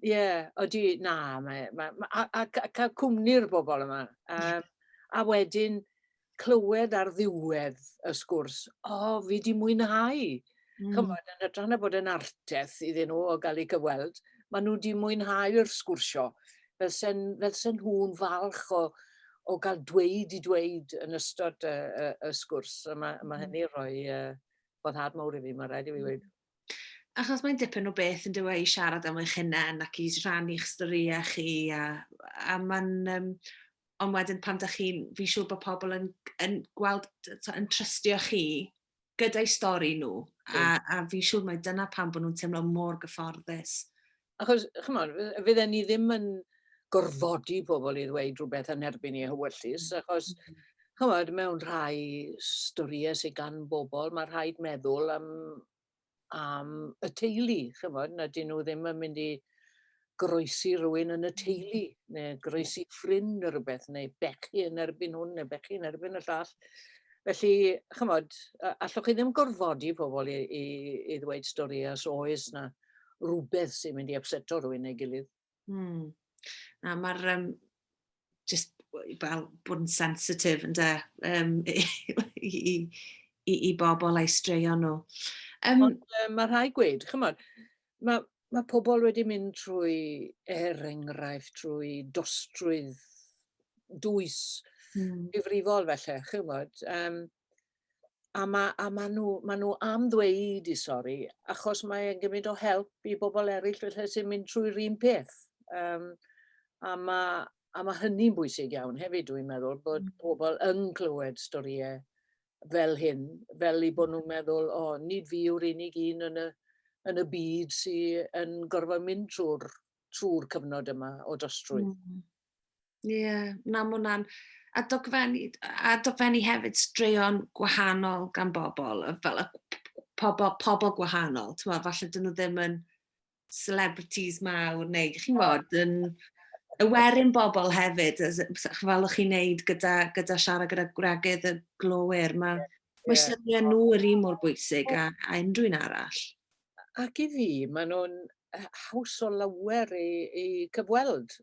[SPEAKER 2] Ie, yeah, odi, na, mae, mae, ma, a cael cwmni'r bobl yma. A wedyn clywed ar ddiwedd y sgwrs, "O, oh, fi di mwynhau." Chymod, yn hytrach na bod yn arteth iddyn nhw o gael eu cyfweld, maen nhw wedi mwynhau'r sgwrsio, fel sen nhw'n falch o gael dweud i dweud yn ystod y sgwrs. A mae hynny rhoi boddhad mawr i fi, mae rhaid i fi weud.
[SPEAKER 1] Achos mae'n dipyn o beth yn dweud i siarad am eich hunain ac i rannu'ch storïau chi a mae'n... Ond wedyn pan da chi'n... Fi'n siŵr bod pobl yn gweld, yn trystio chi gyda'i stori nhw. A fi'n siŵr mai dyna pam bod nhw'n teimlo mor gyfforddus.
[SPEAKER 2] Achos, chymod, fydden ni ddim yn gorfodi pobl i ddweud rhywbeth yn erbyn eu hewyllys, achos, chymod, mewn rhai storïau sydd gan bobl, mae rhaid meddwl am y teulu, chymod, na dyn nhw ddim yn mynd i groesi rhywun yn y teulu, neu groesi ffrind neu rhywbeth, neu bechu yn erbyn hwn, neu bechu yn erbyn y llall. Felly, chymod, allwch chi ddim gorfodi pobl i ddweud stori os oes na rhywbeth sy'n mynd i upseto rhywun neu gilydd.
[SPEAKER 1] Na, mae'r just, wel, bod yn sensitif ynde, i bobl a'i straeon nhw.
[SPEAKER 2] Ond mae rhai gweud, chymod, mae pobl wedi mynd trwy, er enghraifft, trwy dostrwydd dwys difrifol felly, chymod. A ma nhw am ddweud i sori, achos mae'n gymaint o help i bobl eraill felly sy'n mynd trwy'r un peth. A ma hynny'n bwysig iawn hefyd, dwi'n meddwl, bod pobl yn clywed storïau fel hyn, fel i bod nhw'n meddwl, "O, oh, nid fi yw'r unig un yn y byd sy'n yn gorfod mynd trwy'r cyfnod yma o dostrwydd."
[SPEAKER 1] Ie, yeah, na, ma hwnna'n... A dogfennu hefyd straeon gwahanol gan bobl, fel y pobl gwahanol. T'mod, falle dyn nhw ddim yn celebrities mawr, neu chi'n gwybod, yn y werin bobl hefyd, fel o'ch chi'n neud gyda siarad gyda gwragedd y glowyr. Mae syniad nhw yr un mor bwysig a unrhyw un arall.
[SPEAKER 2] Ac i fi, maen nhw'n haws o lawer i cyfweld.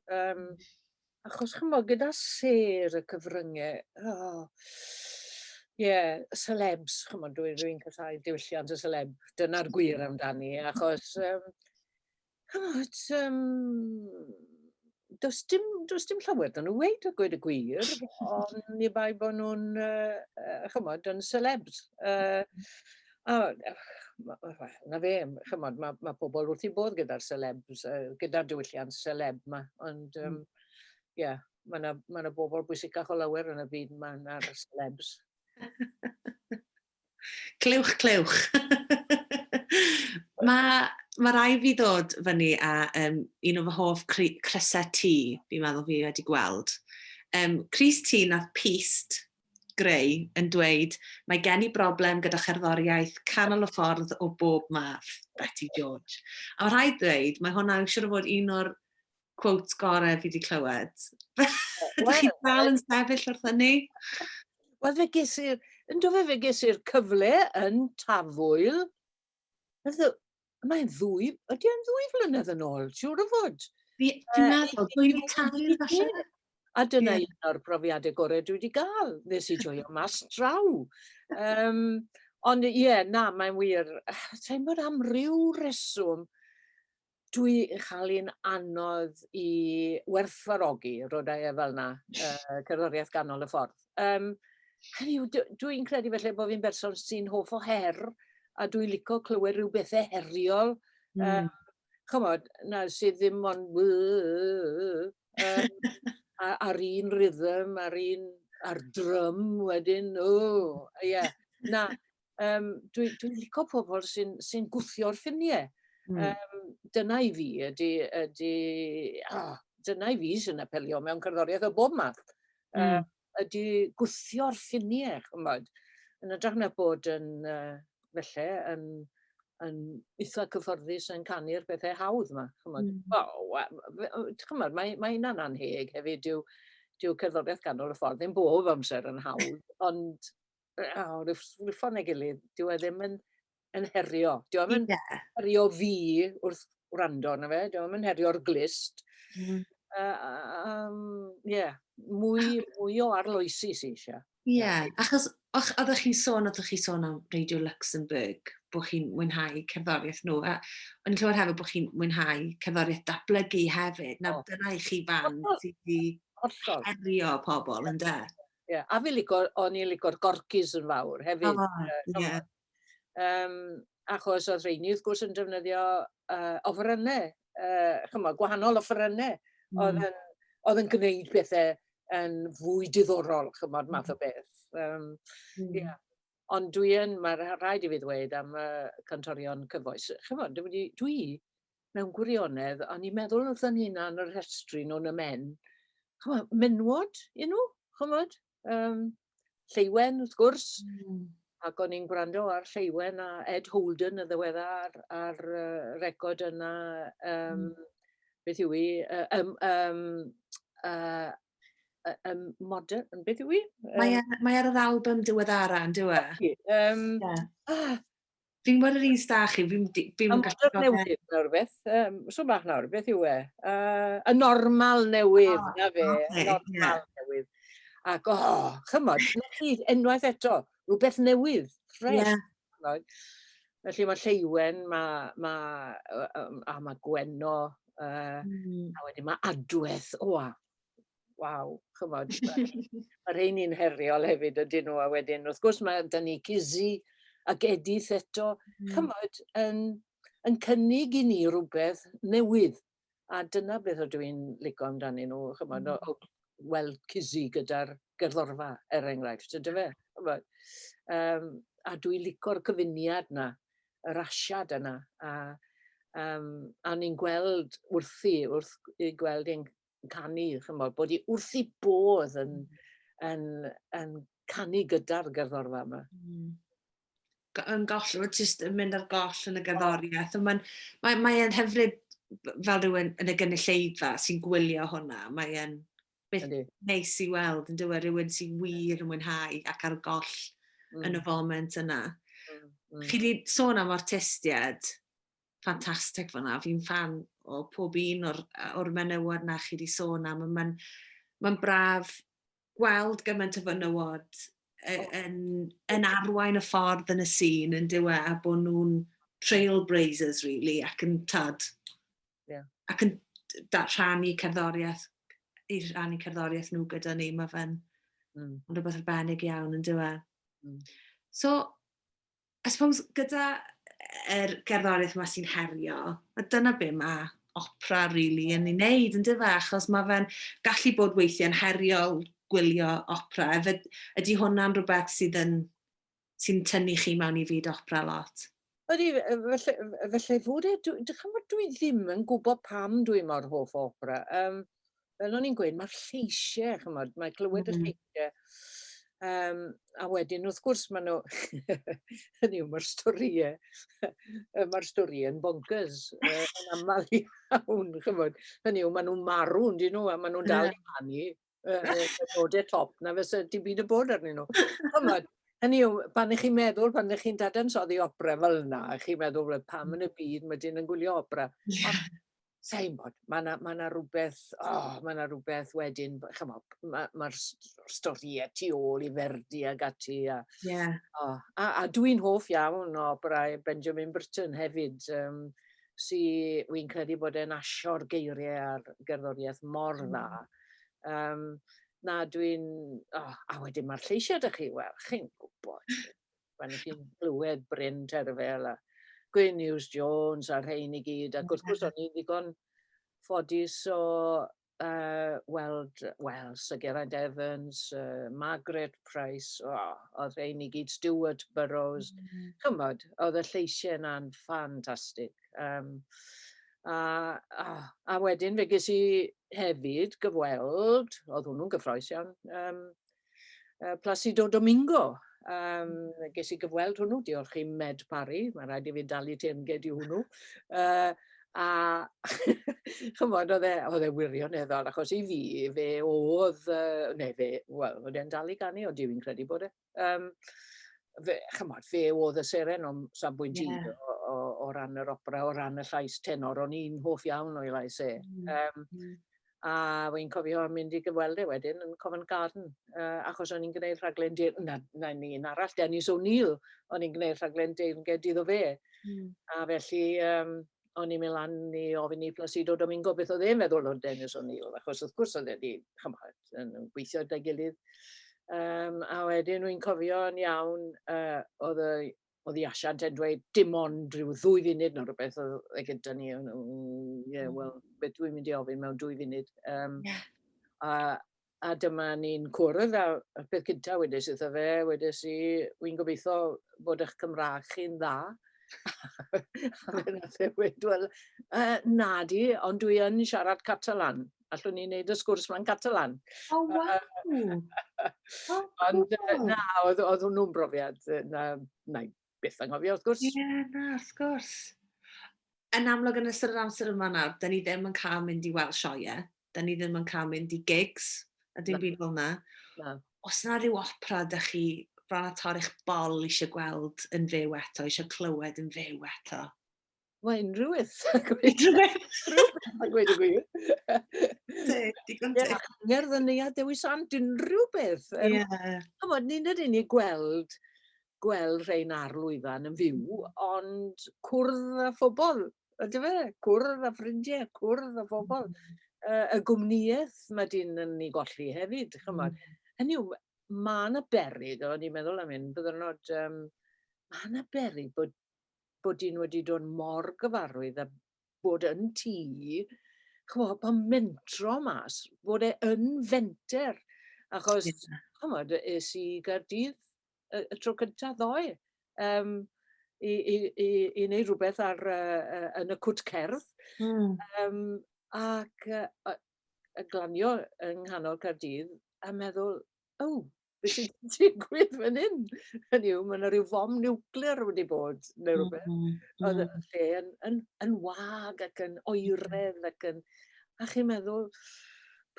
[SPEAKER 2] Achos chymod, gyda sêr y cyfryngau, oh, yeah, celebs, chymod, dwi casáu diwylliant y celeb, dyna'r gwir amdani, achos, chymod, does dim llawer dyn nhw weud a gweud y gwir, ond ni bai bod nhw'n, chymod, yn celebs. A, na fe, chymod, mae pobl wrth i bodd gyda'r celebs, gyda'r diwylliant celeb ma, ond yeah, mae yna ma bobl bwysicach o lawer yn y byd yma na'r celebs.
[SPEAKER 1] Clywch, clywch. Mae rai fi ddod fyny a un o fy hoff crysau T, fi'n meddwl fi wedi gweld. Crys T nath Pist greu yn dweud, "Mae gen i broblem gyda cherddoriaeth canol y ffordd o bob math, Beti George." A mae rhaid dweud, mae hwnna'n siŵr o fod un o'r quotes gorau fi wedi clywed. Ydych chi dal yn sefyll wrth hynny?
[SPEAKER 2] Wel, fe ges i'r, yn do fe, fe ges i'r cyfle yn Tafwyl. Mae'n ddwy, ydy e'n 2 flynedd yn ôl, siŵr o fod.
[SPEAKER 1] Fi'n meddwl, 2003 falle.
[SPEAKER 2] A dyna un o'r profiadau gorau dwi wedi gael. Nes i joio mas draw. Ond ie, yeah, na, mae'n wir. Sa'n bod am ryw reswm, dwi chael un anodd i werthfawrogi, rhoda e fel na, cerddoriaeth ganol y ffordd. Hynny yw, dwi'n credu felly bod fi'n berson sy'n hoff o her, a dwi'n licio clywed rhyw bethau heriol. Chymod, na, sydd ddim ond ar un rhythm, ar drym wedyn, o, oh, ie. Yeah. Na, dwi licio pobl sy gwthio'r ffiniau. Dyna i fi ydy, dyna i fi sy'n apelio mewn cerddoriaeth o bob math. Ydy gwthio'r ffiniau, chymod. Yn hytrach na bod yn, felly, yn eitha cyfforddus yn canu'r bethau hawdd yma. Chymod. Wel, chymod, mae hynna'n anheg hefyd. Dyw, Dyw cerddoriaeth ganol y ffordd ddim bob amser yn hawdd, ond oh, rhyw, rhyw ffordd neu gilydd, dyw e ddim yn, yn herio. Dyw e ddim yn yeah. herio fi wrth wrando arno fe, dyw e ddim yn herio'r glist. Yeah, mwy, mwy o arloesi sy'n eisiau.
[SPEAKER 1] Ie, yeah, achos och, oeddech chi'n sôn, oeddech chi'n sôn am Radio Luxembourg, bod chi'n mwynhau cerddoriaeth nhw, a o'n i'n clywed hefyd bod chi'n mwynhau cerddoriaeth datblygu hefyd. Nawr, oh. Dyna i chi fan sydd wedi herio pobl, ynde?
[SPEAKER 2] Ie, yeah. A fi lico, o'n i'n lico'r Gorkys yn fawr hefyd.
[SPEAKER 1] Oh, yeah.
[SPEAKER 2] Achos oedd rheini wrth gwrs yn defnyddio offerynnau, chymod, gwahanol offerynnau, oedd yn, oedd yn gwneud pethau yn fwy diddorol, chymod, math o beth. Yeah. Ond dwi yn, mae rhaid i fi ddweud am y cantorion cyfoes, chymod, dwi, dwi mewn gwirionedd, o'n i'n meddwl wrth yn hunan yr rhestru nhw'n y men, chymod, menwod i nhw, chymod, Lleuwen wrth gwrs, ac o'n i'n gwrando ar Lleuwen a Ed Holden yn ddiweddar ar record yna, beth yw i, modern, beth yw i?
[SPEAKER 1] Mae ar yr album diweddara, yn dyw e? Yeah. Fi'n gweld yr un sda chi, fi'n fi
[SPEAKER 2] gallu... Newydd nawr beth, so bach nawr, beth yw e? Y normal newydd, oh, na fe, okay, y normal yeah. newydd. Ac, oh, chymod, na chi, unwaith eto, rhywbeth newydd, fresh. Yeah. Felly mae Lleuwen, mae, ma, a mae Gwenno, a wedyn mae Adwaith, o, oh, waw, chymod, mae rheini'n heriol hefyd ydyn nhw, a wedyn wrth gwrs mae 'da ni Kizzy ac Edith eto, chymod, yn, yn cynnig i ni rhywbeth newydd, a dyna beth ydw i'n lico amdanyn nhw, chymod, o weld Kizzy gyda'r gerddorfa, er enghraifft, yndyfe? Chymod, a dwi'n lico'r cyfuniad 'na, yr asiad yna, a, a ni'n gweld wrthi, wrth i gweld ein canu, chymod, bod hi wrth ei bodd yn, yn, yn canu gyda'r gerddorfa yma.
[SPEAKER 1] Yn goll, jyst yn mynd ar goll yn y gerddoriaeth. Mae'n mae, mae hyfryd fel rhywun yn y gynulleidfa sy'n gwylio hwnna. Mae'n beth neis i weld, yn dweud rhywun sy'n wir yn mwynhau ac ar goll yn y foment yna. Chi wedi sôn am artistiaid ffantastig fan'na. Fi'n ffan o pob un o'r, or menywod na chi wedi sôn am. Mae'n ma braf gweld gymaint o fenywod yn, yn arwain y ffordd yn y sîn yn dywe, a bod nhw'n trailblazers, really, ac yn tad, ac yn da, rhannu cerddoriaeth, i rhannu cerddoriaeth nhw gyda ni, mae fe'n rhywbeth arbennig iawn yn dywe. So, I suppose, gyda yr gerddoriaeth yma sy'n herio, a dyna be mae opera really yn ei wneud, yn dyfe? Achos mae fe'n gallu bod weithiau'n heriol gwylio opera. Efe, ydy hwnna'n rhywbeth sydd yn sy'n tynnu chi mewn i fyd opera lot?
[SPEAKER 2] Ydy, felly, felly fod e, dwi, dwi, dwi ddim yn gwybod pam dwi mor hoff o opera. Fel o'n i'n gweud, mae'r lleisiau, chymod, mae clywed y lleisiau. A wedyn, wrth gwrs, maen nhw, hynny yw, mae'r storïau, mae'r storïau yn bonkers, yn aml iawn, chymod. Hynny yw, maen nhw'n marw, yn dyn nhw, a maen nhw'n dal i canu, nodau top, na fysa dim byd yn bod arnyn nhw. Chymod, hynny yw, pan ych chi'n meddwl, pan ych chi'n dadansoddi opera fel yna, chi'n meddwl, pam yn y byd mae dyn yn gwylio opera? Ond Sa'n bod, mae yna ma rhywbeth, oh, mae yna rhywbeth wedyn, chymod, mae'r ma storïau tu ôl i Verdi ag ati. A, oh, a dwi'n hoff iawn o operau Benjamin Britten hefyd, sy, wy'n credu bod e'n asio'r geiriau a'r gerddoriaeth mor dda. Na, dwi'n, oh, a wedyn mae'r lleisiau ydych chi, wel, chi'n gwybod. Pan ych chi'n glywed Bryn Terfel a Gwyn Hughes Jones a'r rhain i gyd, ac wrth gwrs o'n i'n ddigon ffodus o weld, wel, Sir Geraint Evans, Margaret Price, oh, oedd rhain i gyd, Stuart Burrows, chymod, oedd y lleisiau yna'n ffantastig. A wedyn fe ges i hefyd gyfweld, oedd hwnnw'n gyffroes iawn, Placido Domingo. Ges i gyfweld hwnnw, diolch i Med Parry, mae rhaid i fi dalu teyrnged i hwnnw. A chymod, oedd e wirioneddol, achos i fi, fe oedd, neu fe, wel, oedd e'n dal i ganu, ond dwi'n credu bod e. Fe, chymod, fe oedd y seren o'n safbwynt i o ran yr opera, o ran y llais tenor, o'n i'n hoff iawn o'i lais e. A wy'n cofio mynd i gyfweld e wedyn yn Covent Garden, achos o'n i'n gwneud rhaglen, na, na un arall, Dennis O'Neill, o'n i'n gwneud rhaglen deyrnged iddo fe. A felly, o'n i'n mynd lan i ofyn i Placido Domingo beth oedd e'n meddwl o Dennis O'Neill, achos wrth gwrs oedd e wedi, chymod, yn gweithio gyda'i gilydd. A wedyn wy'n cofio yn iawn, oedd i asiant yn dweud dim ond rhyw 2 funud neu rhywbeth oedd e gyda ni. Yeah, well, beth dwi'n mynd i ofyn mewn 2 funud? A dyma ni'n cwrdd a y peth cyntaf wedes iddo fe, wedes i, "Wy'n gobeithio bod eich Cymraeg chi'n dda." A fe nath e weud, "Wel, na di, ond dwi yn siarad Catalan. Allwn ni wneud y sgwrs ma'n Catalan?"
[SPEAKER 1] Oh, waw! Oh,
[SPEAKER 2] Ond na, oedd hwnnw'n brofiad, na i byth anghofio, wrth gwrs.
[SPEAKER 1] Ie, yeah, na, wrth gwrs. Yn amlwg yn ystod yr amser yma nawr, da ni ddim yn cael mynd i weld sioeau, da ni ddim yn cael mynd i gigs, a dim byd fel yna.
[SPEAKER 2] Na.
[SPEAKER 1] Os yna rhyw opera da chi bron a torri'ch bol eisiau gweld yn fyw eto, eisiau clywed yn fyw eto?
[SPEAKER 2] Mae unrhyw beth.
[SPEAKER 1] Unrhyw beth.
[SPEAKER 2] A gweud y gwir.
[SPEAKER 1] Teg, digon teg.
[SPEAKER 2] Cyngerdd yn Neuadd Dewi Sant, unrhyw beth.
[SPEAKER 1] Ie.
[SPEAKER 2] Ch'mod, nid yn unig gweld rhein ar lwyfan yn fyw, ond cwrdd â phobl, ydy fe? Cwrdd â ffrindiau, cwrdd â phobl. Y gwmnïaeth mae dyn yn ei golli hefyd, ch'mod. Hynny yw, mae yna beryg, o'n i'n meddwl am hyn, byddwn, mae yna beryg bod dyn wedi dod mor gyfarwydd a bod yn tŷ, ch'mod, pan mentro mas, bod e yn fenter. Achos, ch'mod, es i Gaerdydd y tro cyntaf ddoe i wneud rhywbeth yn y Cwt Cerdd. Ac y glanio yng nghanol Caerdydd a meddwl, "Oh, beth sy'n digwydd fan hyn?" Hynny yw, mae yna rhyw fom niwclear wedi bod neu rhywbeth. Oedd y lle yn wag ac yn oeredd ac yn... A chi'n meddwl,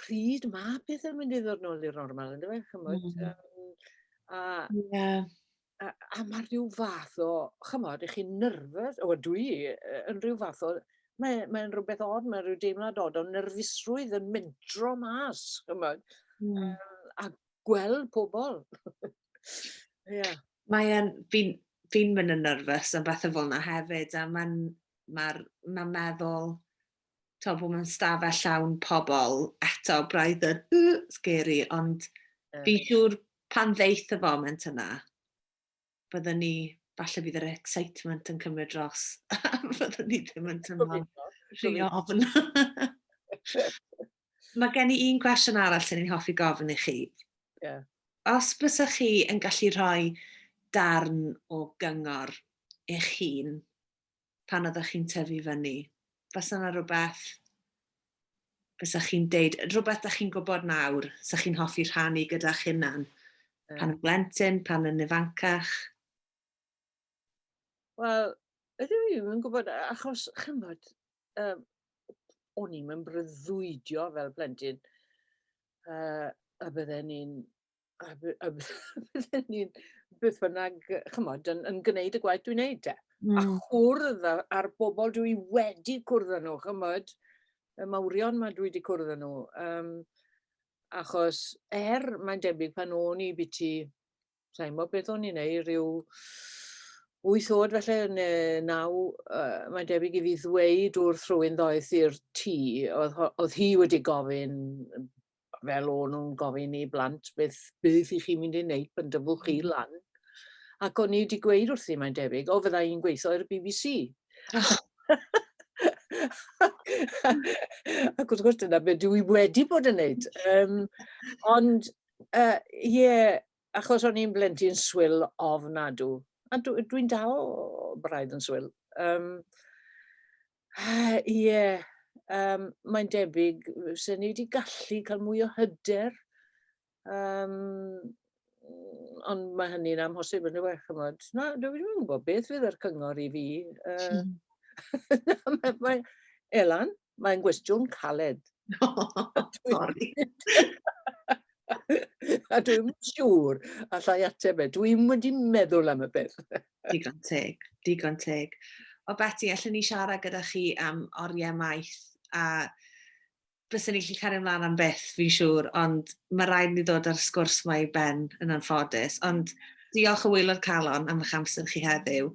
[SPEAKER 2] pryd mae pethau'n mynd i ddod nôl i'r normal, ynddo fe? Chymod? A mae rhyw fath o, chymod, ych chi'n nervous, o dwi, yn rhyw fath o, mae'n rhywbeth od, mae'n rhyw deimlad od o nerfusrwydd yn mentro mas, chymod, a gweld pobl. Ie.
[SPEAKER 1] Mae e'n, fi'n mynd yn nervous am bethau fel yna hefyd, a mae'n ma meddwl, to, bod mewn stafell llawn pobl eto braidd yn scary, ond fi'n siŵr pan ddeith y foment yna, byddwn ni, falle bydd yr excitement yn cymryd dros. Byddwn ni ddim yn teimlo rhy ofn. Mae gen i un cwestiwn arall sy'n ni'n hoffi gofyn i chi. Os bysach chi yn gallu rhoi darn o gyngor eich hun pan oeddech chi'n tyfu fyny, fysa yna rhywbeth bysach chi'n deud, rhywbeth da chi'n gwybod nawr, sa chi'n hoffi rhannu gyda'ch hunan, pan yn blentyn, pan yn ifancach?
[SPEAKER 2] Wel, ydw i ddim yn gwybod, achos, chymod, o'n i'n mynd breuddwydio fel plentyn, a bydden ni'n beth bynnag, chymod, yn gwneud y gwaith dwi'n neud te. A cwrdd â'r bobl dwi wedi cwrdd â nhw, chymod, y mawrion ma dwi wedi cwrdd â nhw. Achos mae'n debyg pan o'n i biti, sa'n gwybod beth o'n i'n neud, rhyw 8 oed felly, neu 9, mae'n debyg i fi ddweud wrth rhywun ddoeth i'r tŷ, oedd hi wedi gofyn, fel o'n nhw'n gofyn i blant, beth i chi'n mynd i wneud pan dyfwch chi lan. Ac o'n i wedi gweud wrthi, mae'n debyg, "O, fydda i'n gweithio i'r BBC." Ac wrth gwrs dyna beth dwi wedi bod yn wneud. Ond, ie, achos o'n i'n blentyn swil ofnadw. A dwi'n dal braidd yn swil. Ie, mae'n debyg, sen ni wedi gallu cael mwy o hyder. Ond mae hynny'n amhosib yn dyw e, chymod. Na, dwi ddim yn gwybod beth fydd yr cyngor i fi. Na, mae, Elan, mae'n gwestiwn caled.
[SPEAKER 1] Sorry.
[SPEAKER 2] A dwi'n siŵr allai ateb e. Dwi'm wedi meddwl am y peth.
[SPEAKER 1] Digon teg, digon teg. O Beti, allwn ni siarad gyda chi am oriau maith a byswn ni gallu cario ymlaen am byth, fi'n siŵr, ond mae rhaid ni ddod â'r sgwrs yma i ben yn anffodus. Ond diolch o waelod calon am eich amser chi heddiw,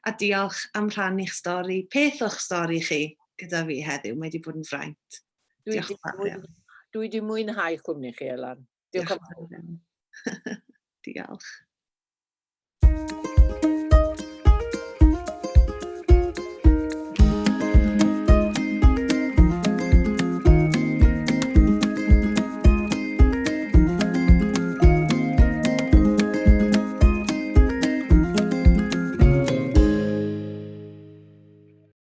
[SPEAKER 1] a diolch am rhannu'ch stori, peth o'ch stori chi gyda fi heddiw. Mae wedi bod yn fraint.
[SPEAKER 2] Diolch yn fawr iawn. Dwi wedi mwynhau cwmni chi, Elan.
[SPEAKER 1] Diolch yn fawr iawn. Diolch.